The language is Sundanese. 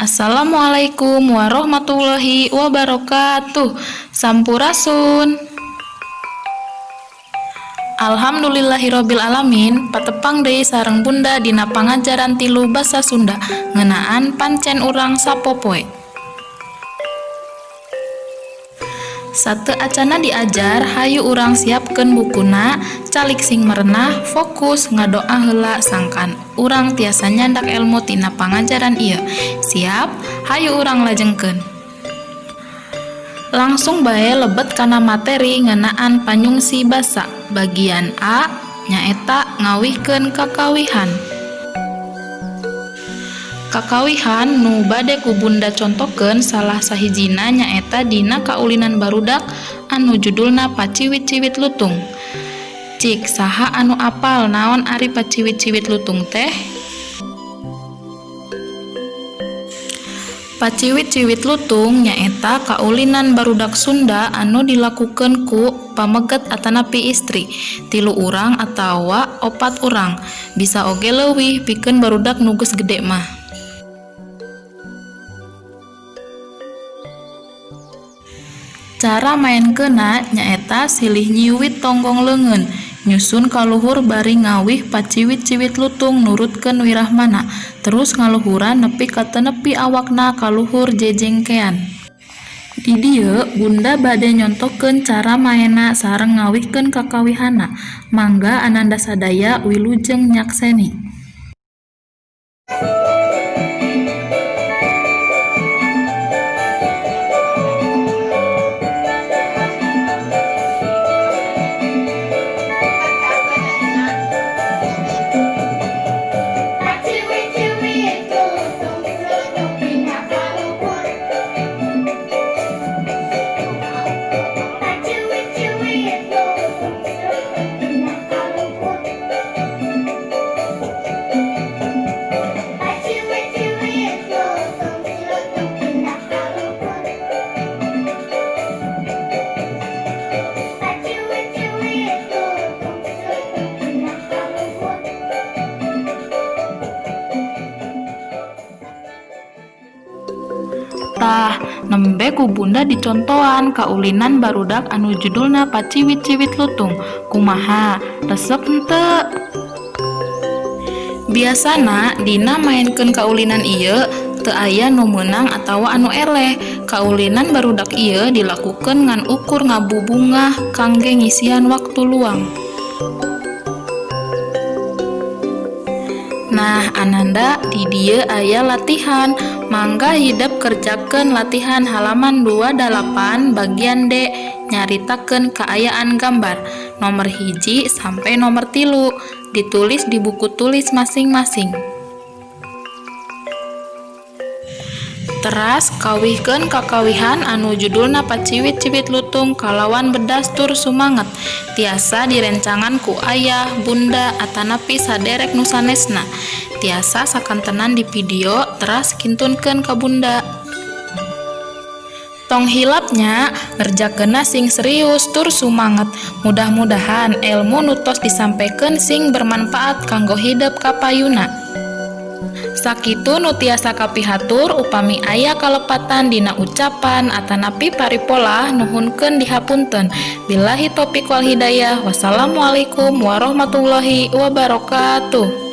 Assalamualaikum warahmatullahi wabarakatuh. Sampurasun. Alhamdulillahirabbil alamin, patepang deui sareng Bunda dina pangajaran tilu basa Sunda ngeunaan pancen urang sapopoe. Sateuacanna diajar, hayu urang siapkeun bukuna, calik sing merenah, fokus, ngadoa heula sangkan urang tiasa nyandak elmu tina pangajaran ieu. Siap? Hayu urang lajengkeun. Langsung bae lebet kana materi ngeunaan panyungsi basa bagian A nyaeta ngawihkeun kakawihan. Kakawihan nu bade ku Bunda contokeun salah sahijina nyaeta dina kaulinan barudak anu judulna Paciwit-ciwit Lutung. Cik saha anu apal naon ari paciwit-ciwit lutung teh? Paciwit-ciwit lutung nyaeta kaulinan barudak Sunda anu dilakukeun ku pameget atanapi istri, tilu urang atawa opat urang, bisa oge leuwih pikeun barudak nu geus gede mah. Cara maenkeunna nyaeta silih nyiwit tonggong leungeun, nyusun ka luhur bari ngawih paciwit-ciwit lutung nurutkeun wirahmana, terus ngaluhuran nepi ka teu nepi awakna ka luhur jejengkean. Di dieu Bunda bade nyontokeun cara maenna sareng ngawihkeun kakawihanna, mangga ananda sadaya wilujeng nyakseni. Paciwit-ciwit lutung, lutung pindah ka luhur. Paciwit-ciwit lutung, lutung pindah ka luhur. Paciwit-ciwit lutung, lutung pindah ka luhur. Paciwit-ciwit lutung, lutung pindah ka luhur. Tah, nembe ku Bunda dicontohan kaulinan barudak anu judulna Paciwit-ciwit Lutung. Kumaha, resep henteu? Biasana dina maenkeun kaulinan ieu teu aya nu meunang atawa anu eleh. Kaulinan barudak ieu dilakukeun ngan ukur ngabubungah kangge ngisian waktu luang. Nah, ananda di dieu aya latihan. Mangga hidep kerjakeun latihan halaman 28 bagian D nyaritakeun kaayaan gambar nomor 1 sampai nomor 3 ditulis di buku tulis masing-masing. Teras kawihkeun kakawihan anu judulna Paciwit-ciwit Lutung kalawan bedas tur sumanget. Tiasa direncangan ku ayah, bunda, atanapi saderek nu sanesna. Tiasa sakantenan di video teras kintunkeun ka Bunda. Tong hilap nya, ngerjakeunna sing serius tur sumanget. Mudah-mudahan elmu nu tos disampekeun sing bermanfaat kanggo hidep kapayuna. Sakitu nu tiasa kapihatur, upami aya kalepatan dina ucapan atanapi paripolah nuhunkeun dihapunten. Billahi taufiq wal hidayah. Wassalamualaikum warahmatullahi wabarakatuh.